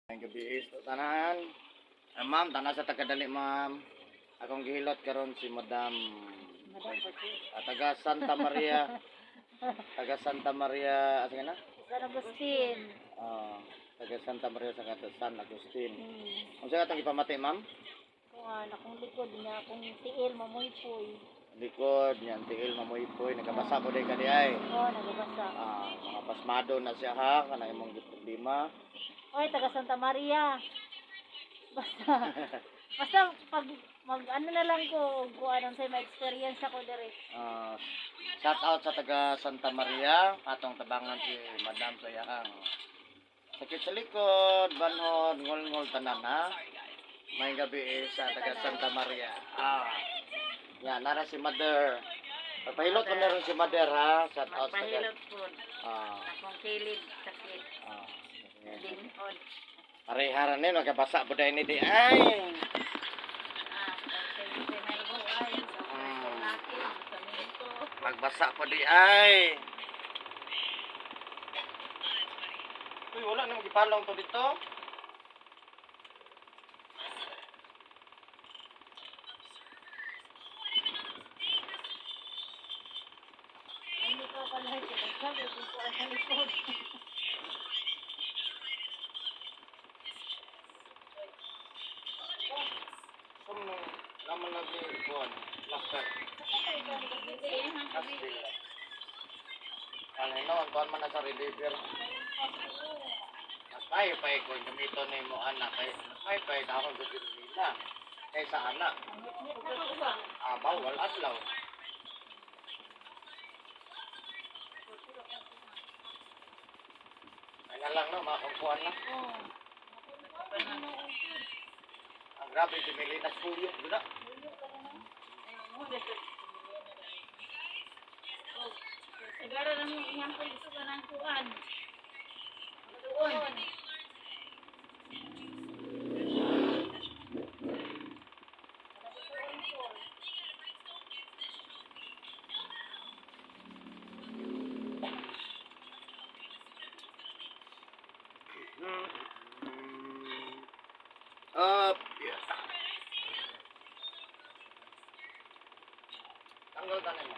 Ang gabi sa tanan. Ah, ma'am, tanan sa tagadali, ma'am. Akong gihilot karon si Madam Madam Pati. Taga Santa Maria. Taga Santa Maria, asa na? San Agustin. Ah, taga Santa Maria sa Kato San Agustin. Unsa katong gipamati, ma'am? Kung akong likod niya, akong tiil, mamuypoy. Likod niyan tiil mamuypoy, nagabasa po day kadi ay. Oo, nagabasa. Ah, mga pasmado na siya ha, kana imong problema. Oy, taga Santa Maria. Basta, basta pag mag ano na lang ko, kung anong say ma-experience ako dire. Ah, shout out sa taga Santa Maria, atong tabangan si Madam Sayahang. Sakit sa likod, banhod, ngol-ngol tanan ha. May gabi eh, sa taga Santa Maria. Ah. Yan, nara si Mother. Pagpahilot ko na rin si Mother ha. Shout out sa taga. Magpahilot po. Ah, Akong kilid, sakit. ah. Dinhod. Pareharan ni nagabasa po dahil ni di ay. Ah, pag ay, natin, sa minto. Magbasa po di ay. Uy, wala na magipalong to dito. Ay, hindi ko pala sabi kung kuan sa likod. Sum naman lagi buwan, plaster. Kastil. Ano no, kuan man na sa reliever. Mas may pay ko gamito ni mo anak kay may pay dahon sa nila. Kaysa anak. Ah, bawal adlaw. Ay na lang no, makakungkuan na. Ang grabe, si Melina Suyo, guna. Siguro na mo iyang pwede ka ng kuan. Doon. Up, yeah. Tanggal tanin mo.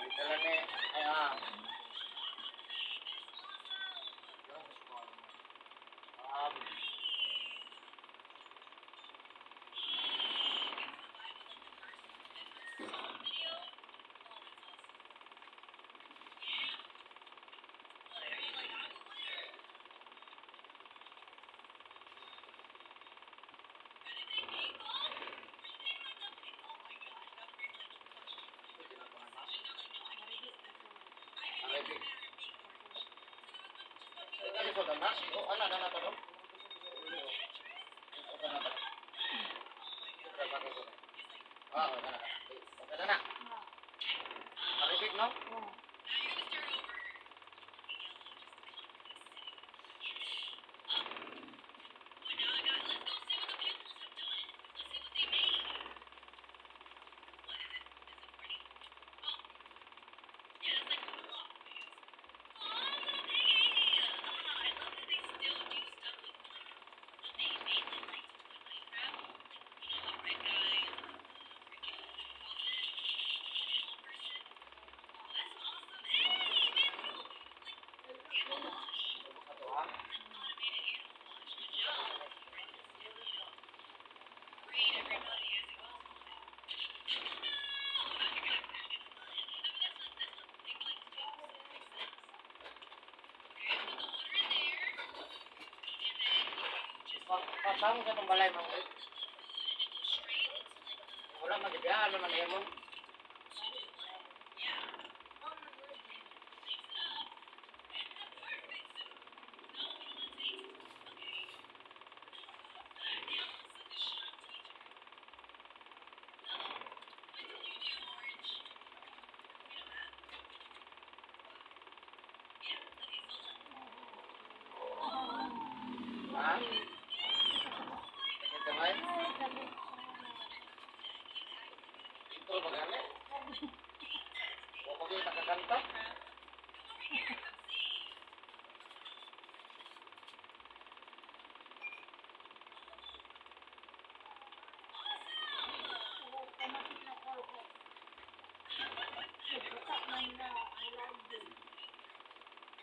Ay, tala ni, ay, ah. Arabic. Ano sa dana? Oh, ana na to, no? Ah, oh, ana. Okay na na. Arabic, no? Oh. Ato, ha? Pasamo sa itong balay, ma'am. Wala magibiyaan naman mo. Ha? Sakit kamay? Ay, sabi. 4 magani. Wa pa gyud nakakanta.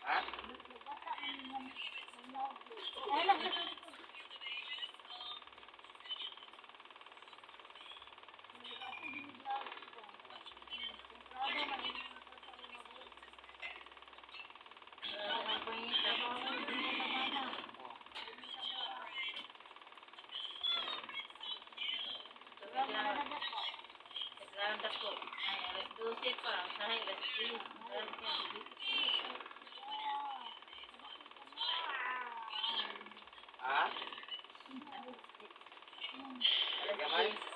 Ha? Ay lang. Naglandas ko. Ay, alas 12 pa. Sahay, alas 10. Ha? Alas Gamay? 10.